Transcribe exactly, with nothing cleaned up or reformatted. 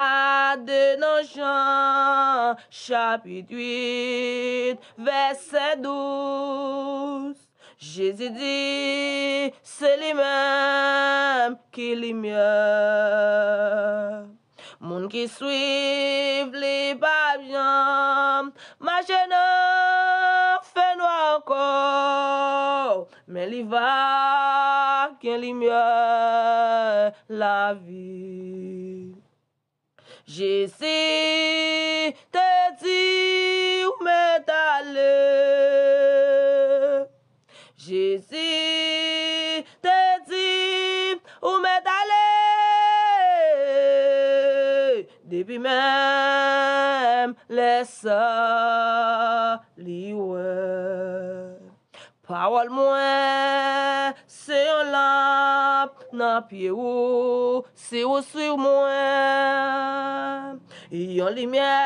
A de nan Jan, chapit uit, vèsè douz. Jezi di, se li menm ki limyè. Moun ki swiv li p ap janm mache nan fènwa ankò, men li va gen limyè lavi. Jezi te di w mèt ale. Jezi te di w mèt ale. Depi menm lè sa li wè. Pawòl mwen se yon lanp nan pye ou, si ou swiv mwen, yon limyè